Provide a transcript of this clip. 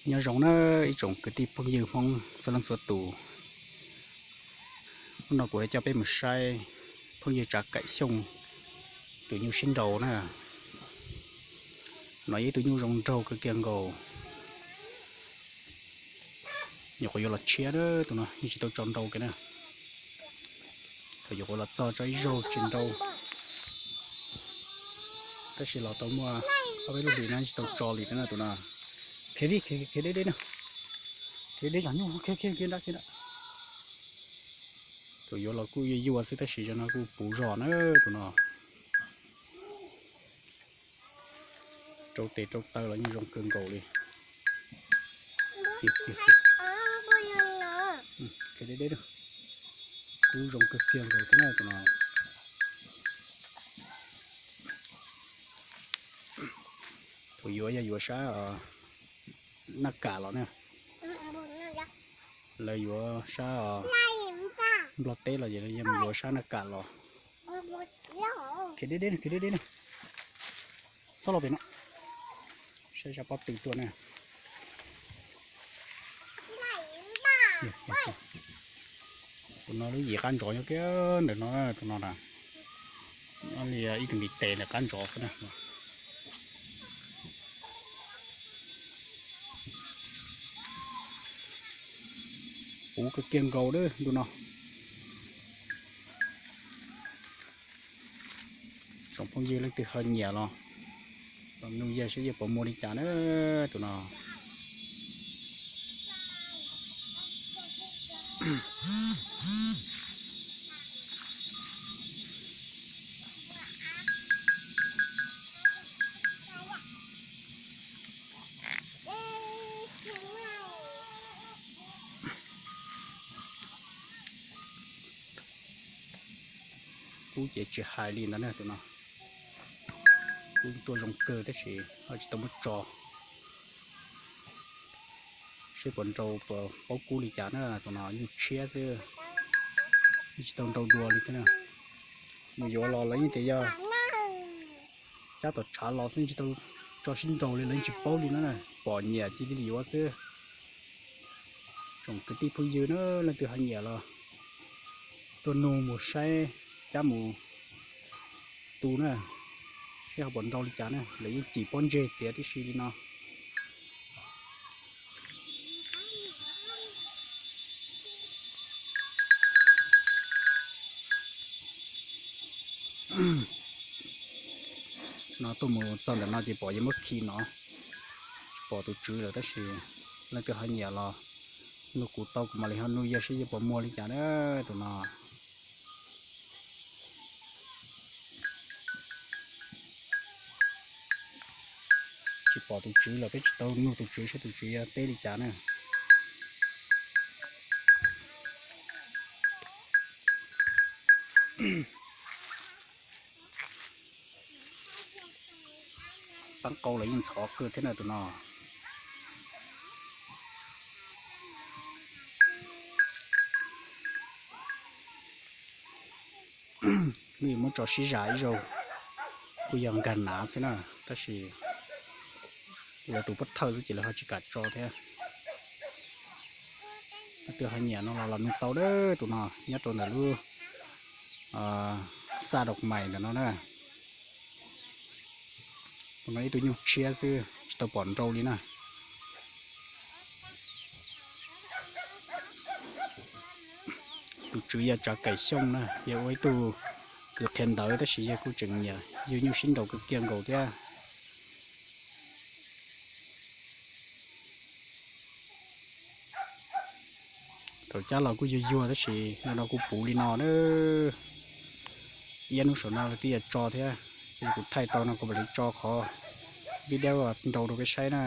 Nyob zoo na ib tsoom kwv tij phooj ywg Hmoob txhua leej txhua tus. Hnub no kuv yuav coj peb mus saib phooj ywg Tsav Kaim Xyooj tus nyuj sib nraus na. No yog ib tug nyuj zoo nraug kawg kiag nkaus. Nyuam qhuav yuav los tshiab na, tus no yeej tsis tau tso nrau kiag na. Thaum yuav qhuav los txog tso ib zaug tsis nrau, tab sis los tau muaj ob peb lub hlis no tsis tau tso li na tus no. Khiav deb, khiav deb deb na, khiav deb zog nyuj, khiav khiav khiav nrab khiav nrab. Thaum yuav los kuj yuag yuag xwb tab sis zaum no kuj puv zog na tus no. Rau tes rau taw los yeej zoo kawg nkaus li. Kub zoo kawg kiag nkaus thiab na tus no. Thaum yuav yog yuav sab Naj Kam los na. Lawv yuav sab Nplog teb los yog yuav sab Naj Kam los. Khiav deb deb, khiav deb deb na. Txhob los pem no. Saib sab pob tw tuaj na. Tus no lub yim qab ntsov nyob kiag ntawm no, tus no na. Li ib tug ntiv tes ntawm qab ntsov xwb na. Puv kawg kiag nkaus lawm ntu no. Tsoom phooj ywg leej twg ho nyiam los, los nug yawg saib yawg puas muag li cas na tus no. Kub ces tsis hais li ntawd na tus no. Kub tuaj zoo kawg tab sis ho tsis tau muab tso. Seb puas nrau puas paub kub li cas na tus no, nyuj tshiab xwb. Yeej tsis tau nrau dua li thiab na. Mus yuav los lawv yeej tias yog cab tom tshav los xwb, yeej tsis tau tso sib nraus li, lawv yeej tsis paub li na. Pom nyiam cia li yuav xwb. Tsoom kwv tij phooj ywg na, leej twg ho nyiam los tuaj nug mus saib, cab mus tu na, seb ho puas nrau li cas na. Lawv yeej cim pob ntseg txiav tib si li no. No tuaj mus txog ntawm no ces pom yawg muab khi no, tsis pom tus tswv lawm tab sis leej twg ho nyiam los nug kuv tau, kuv mam li ho nug yawg saib yawg puas muag li cas na tus no. Tsis pom tus tswv lawm, peb tsis tau nug tus tswv saib tus tswv yuav teb li cas na. Pab qau los yeej ntxhov kawg thiab na tus no. Hnub yuav muab tso sib zam ib zaug, kuj yog nkag nav xwb na, tab sis lawv tus pov thawj xwb ces lawv ho tsis kam tso thiab. Leej twg ho nyiam no los los nug tau na, tus no nyob rau ntawm lub xaj Dau Mais ntawm no na. Tus no ib tug nyuj tshiab xwb tsis tau pom nrau li na. Tus tswv yog Tsav Kaim Xyooj na, yog ua ib tug kws qhia ntawv tab sis yog kuj tseem nyiam yug nyuj sib nraus kawg kiag nkaus thiab. Thaum cab los kuj yuag yuag tab sis no kuj puv li no na. Ib hnub saum no lawv twb yuav tso thiab, ces kuv thaij tau no kuv mam li tso qhov video nrau rau peb saib na.